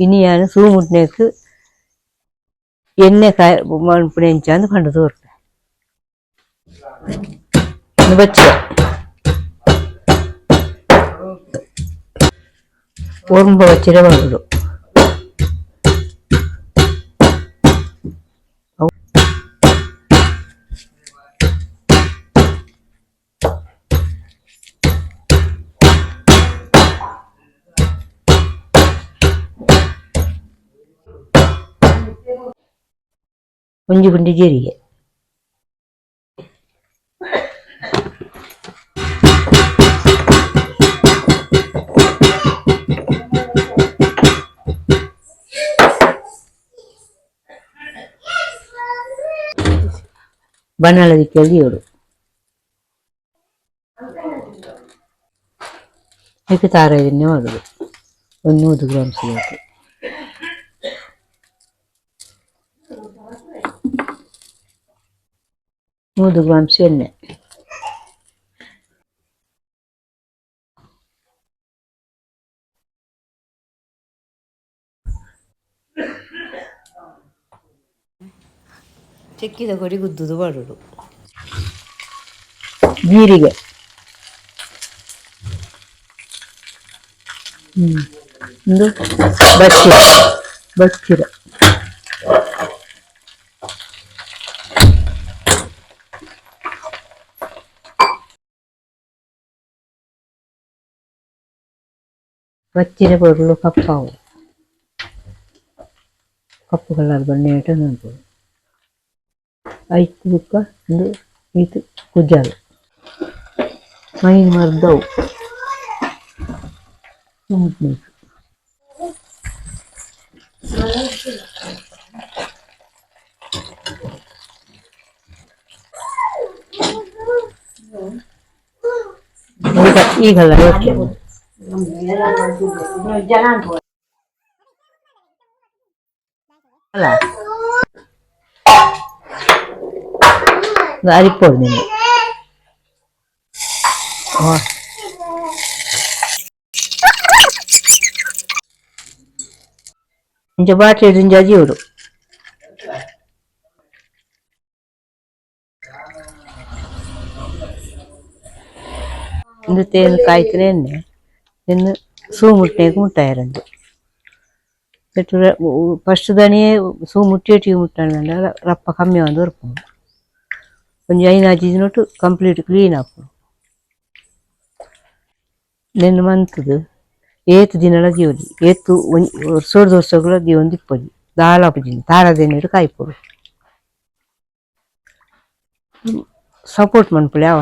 ಇನಿ ಯಾನ್ ಸೂ ಮುಟ್ನೆಕ್ ಎಣ್ಣೆ ಕಾಯಿ ಮನ್ಪುನೆ ಎಂಚ ಅಂದ್ ಪಂಡುದು ತೋರ್ಪೆ. ಉಂದು ಬಚ್ಚಿರೆ ಒರ್ಂಬ ಬಚ್ಚಿರೆ ಪಾಡೊಡು. ಒಂಜಿ ಗುಂಡಿ ಜೀರಿಗೆ. ಬಣ್ಣಾಳದಿಕ್ಕೆ ದೀವೊಡು. ಐಕ್ ತಾರಾಯಿದನ್ನೇ ಪಾಡೊಡು ಒಂದು 100 ಗ್ರಾಮ್ಸ್ ದಾತ್. 100 ಗ್ರಾಮ್ಸ್ ಎಣ್ಣೆ. ಚೆಕ್ಕಿದ ಕೊಡಿ ಗುದ್ದುದು ಪಾಡೊಡು. ಜೀರಿಗೆ. ಉಂದು ಬಚ್ಚಿರ ಬಚ್ಚಿರ. ಬಚ್ಚಿರೆ ಪೊರ್ಲು ಕಪ್ಪಾವು, ಕಪ್ಪು ಕಲರ್ ಬಣ್ಣೇಟ ಮನ್ಪೊಡು. ಐಕ್ ಬೊಕ್ಕ ಉಂದು ಈತ್ ಕುಜಲ್ ಮೈನ್ ಮರ್ದ್ ಅವು. ಈ ಕಲರ್ ಅಲ್ಲ, ಅರಿಪೊಡು ನಿಂದು. ಇಂಚ ಬಾಟ್ಲಿ ಇಂಚ ದೀವೊಡು. ಉಂದು ತೇನ್ ಕಾಯ್ತಿನ ಎಣ್ಣೆ ನೆನ್ನ್ ಸೂ ಮುಟ್ನೆಗ್ ಮುಟ್ಟಾಯೆರಂದ್. ಫಸ್ಟ್ ದನಿಯೇ ಸೂ ಮುಟ್ಟಿ ಮುಟ್ಟಂಡ ರಪ್ಪ ಕಮ್ಮಿ ಆವೊಂದು ಬರ್ಪುಂಡು. ಒಂಜಿ ಐನಾಜಿ ದಿನೊಟು ಕಂಪ್ಲೀಟ್ ಕ್ಲೀನ್ ಆಪುಂಡು. ನೆನ್ನ್ ಮಂತುದು ಏತ್ ದಿನಲ ದೀವೊಲಿ, ಏತ್ ಒಂಜಿ ವರ್ಸೊಡ್ದು ವರ್ಸೊಗುಲ ದೀವೊಂದು ಇಪ್ಪೊಲಿ, ದಾಲ ಆಪುಜಿ. ತಾರಾದ ಎಣ್ಣೆಡ್ ಕಾಯ್ಪೊಡು. ಸಪೋರ್ಟ್ ಮನ್ಪುಲೆ ಅವ.